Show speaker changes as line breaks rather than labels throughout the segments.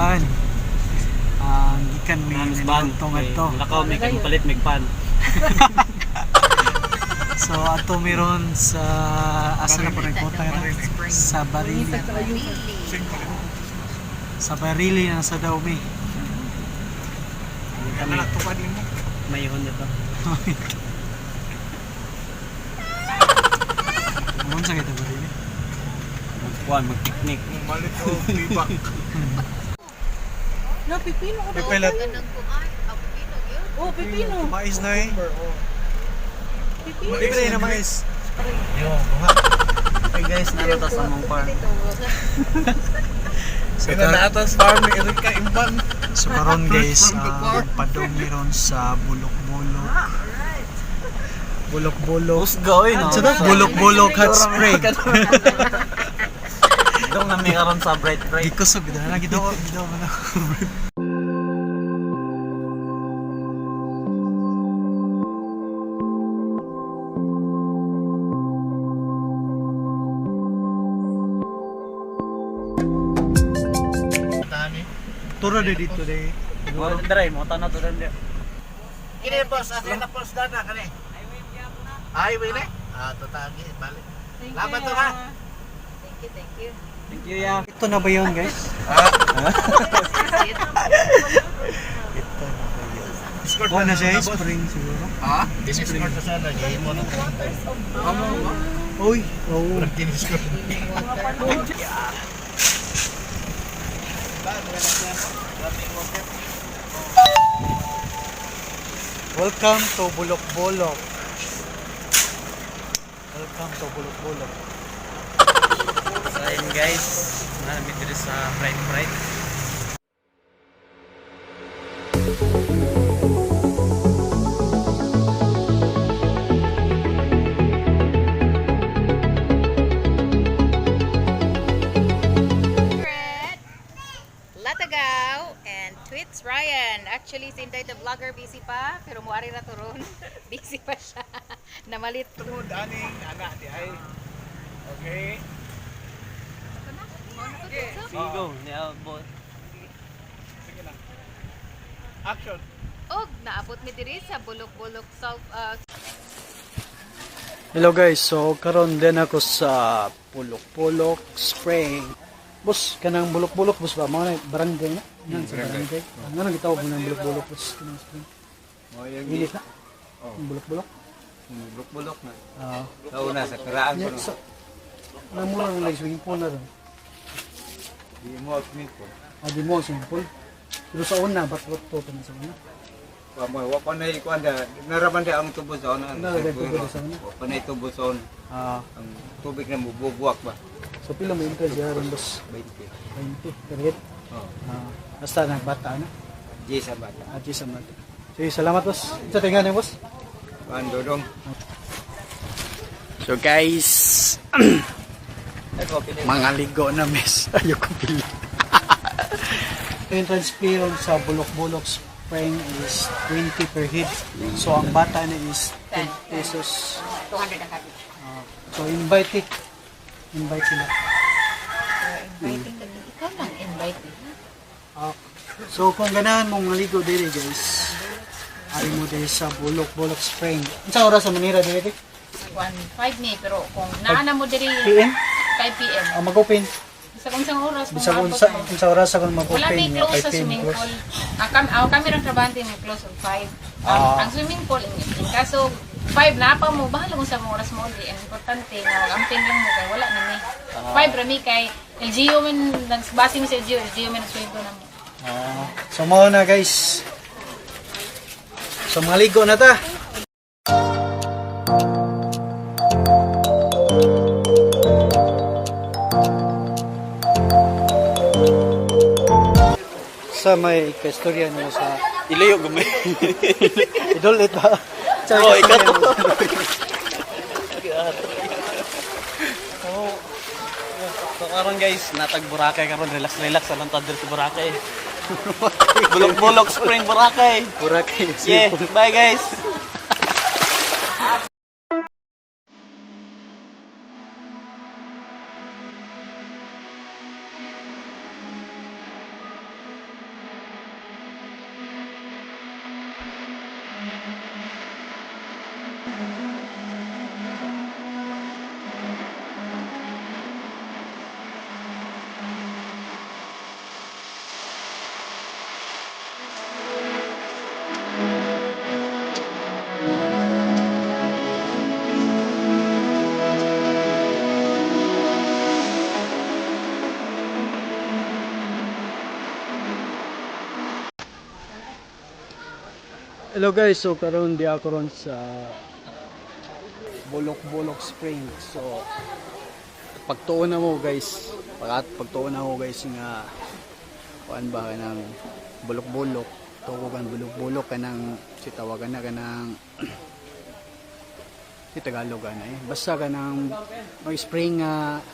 Van. Ang gikan mi
Namis ban.
naniadtong adto.
Lakaw mi kay palit mig pan.
So ato meron sa asa na po nagpunta na? Sa Barili. Sa Barili na sa Daumi.
Kami. Mayhon dito.
Ano sa kita Barili?
Magkuan, magpiknik.
Malit o pibak.
No, pipino ko.
Pipilat.
Oh, pipino.
Mais na eh.
Pipino.
Libre na mais.
Yo, buha. Hey guys, naratas sa mong farm.
So,
Pinanatas farm ni Erika Imban.
so karon guys,
From the farm.
padong meron sa Bulok-Bulok. Bulok-Bulok.
Usga oy no.
Sa Bulok-Bulok Hot Spring.
Dong nami karon sa bright bright.
Gikusog na lagi do do man ako. Turo de dito de.
Mo dry mo tanaw to dali.
Kini boss, asa na boss dana kani? Highway na. Ah, tutagi, balik. Laban to ha.
Thank you, thank you.
Thank you ya.
Ito na ba yun, guys? Ito na ba yun?
Escort
Buwan na siya,
boss.
spring siguro.
Ha? Escort na sana, gihimo na.
Uy, oo.
Escort.
Welcome to Bulok-Bulok. Welcome to Bulok-Bulok.
So ayun guys, nami diri sa bright bright.
Red, Latagaw, and Tweets Ryan. Actually, si Inday the vlogger busy pa, pero muari ra to ron. Busy pa siya. Namalit.
Tungod aning anak di ay. Okay.
Sige go, niya bo.
Sige na. Action.
Og naabot mi diri sa Bulok-Bulok South
Hello guys, so karon din ako sa Bulok-Bulok Spring. Boss, kanang Bulok-Bulok boss ba? Mga na barangay na? Nan sa barangay. Ano nang gitawag mo ng Bulok-Bulok boss kanang spring? Gilit na.
Oh.
Ang Bulok-Bulok.
Bulok-bulok na.
Ah.
Sa una, sa karaan ko
Yeah,
no.
so, namura na like swimming pool na ron.
Di mo swimming pool.
Ah, di mo swimming pool. Pero sa una, ba't ba't to na sa una?
Wa mo, wa pa na ikuan da. Naraman da ang tubo sa una.
Naraman tubo sa una.
Wa pa na tubo sa una.
Ah,
Ang tubig na mubugwak ba?
so pila mo interest siya ron boss?
20.
20 per head.
Oh.
Ah, basta nagbata na.
Di sa bata.
Aji sa mata. Sige, salamat boss. Sa tinga ni boss.
Kuan dodong.
So guys, mga ligo na miss. Ayoko pili. Entrance fee ron sa Bulok-Bulok Spring is 20 per head. So ang bata na is 10 pesos.
200 ang kabi.
Ah, so invite eh. Invite sila.
Inviting ka. Ikaw lang invite.
Ah, so kung ganahan mong maligo diri guys, ari mo diri sa Bulok-Bulok Spring. Unsa oras sa Manila diri?
1.5 ni pero kung naa na mo diri
PM?
5 PM.
Ah, mag-open.
Bisag unsang oras kung
Bisag
maabot
unsa
mo.
unsa oras ako
Wala
mag-open
may
nga
close
5
sa
PM
swimming
close.
pool. Ang kami rang trabante mo close og 5. Ang,
Ah.
ang swimming pool in kaso 5 na pa mo bahala kung sa mga oras mo uli. Ang importante nga mag-amping lang mo kay wala na mi. 5 ra mi kay LGU man nagbase mi sa LGU, LGU man nagsweldo na mo.
Ah, so mao na guys. So maligo na ta. Sa may kaistorya nimo sa
Ilayo gumay.
idol ito. Sa
Oh, ikaw to. So karon guys, natag Boracay karon, relax relax alang ta diri sa Boracay. Bulok-bulok Spring Boracay.
Boracay.
Yeah, bye guys.
Hello guys, so karon di ako ron sa Bolok-Bolok Spring. So pagtuon na mo guys, pagtuon na mo guys nga kuan ba kanang Bolok-Bolok, tuo kan Bolok-Bolok kanang si tawagan na kanang si Tagalog ana eh. Basta kanang may spring nga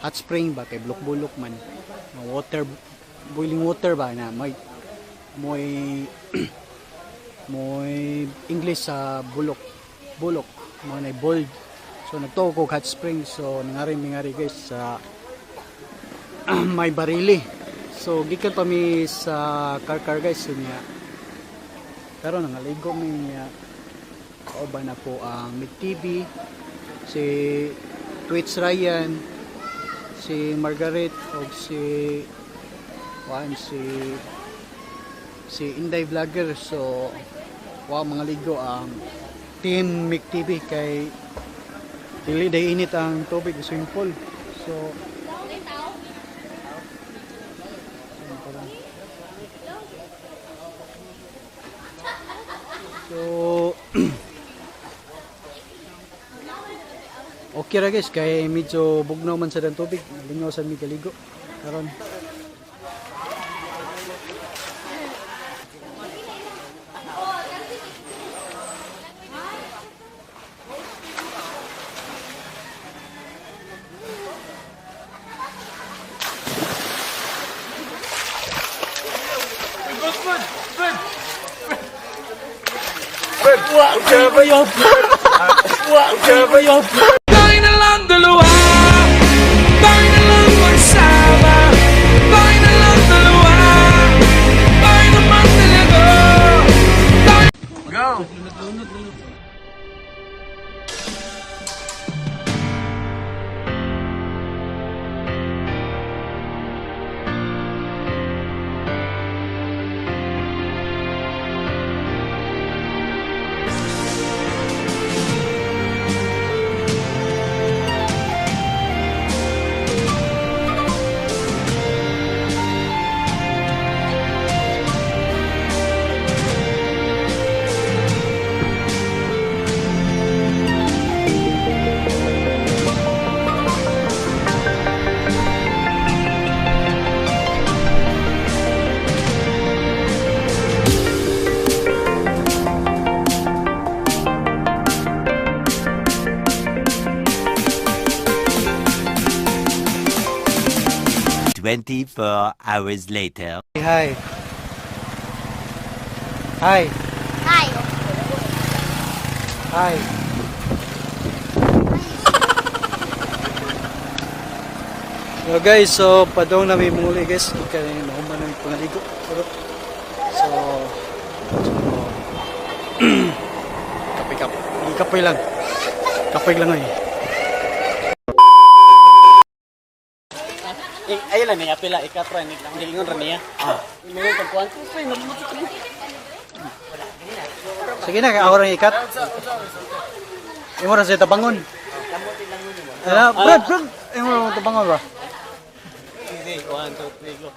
hot spring ba kay Bolok-Bolok man. Nga water, boiling water ba na may moy moy English sa bulok, bulok mga na bold. So nagtuo ko hot spring, so nangari mingari guys sa may barili. So gikan pa mi sa car guys, so niya pero nangaligo mi niya, kauban na po ang Mid TV, si Twitch Ryan, si Margaret og si kuan si si Inday Vlogger. So wa mga ligo ang Team Mic TV kay dili day init ang tubig sa swimming pool. So So okay ra guys kay medyo bugnaw man sa tubig, lingaw sa mi kaligo karon.
Tayo na lang dalawa. Tayo na lang magsama. Tayo na lang dalawa. Tayo naman talaga.
Go!
24 hours later.
Hi. Hi.
Hi.
Hi. So guys, so padong na may muli guys, kaya nahuman na may pangaligo. So, so kape kape. Kape lang. Kape lang ay.
Eh, ayun lang niya, pila, ikatra, gilingon ra niya. Meron kag kuan. Uy, nagmutot ko.
Sige na, ako rin ikat. Imo ra sa tabangon. Ala, Brad, Brad, imo ra tabangon ba?
Sige, 1, 2, 3, go.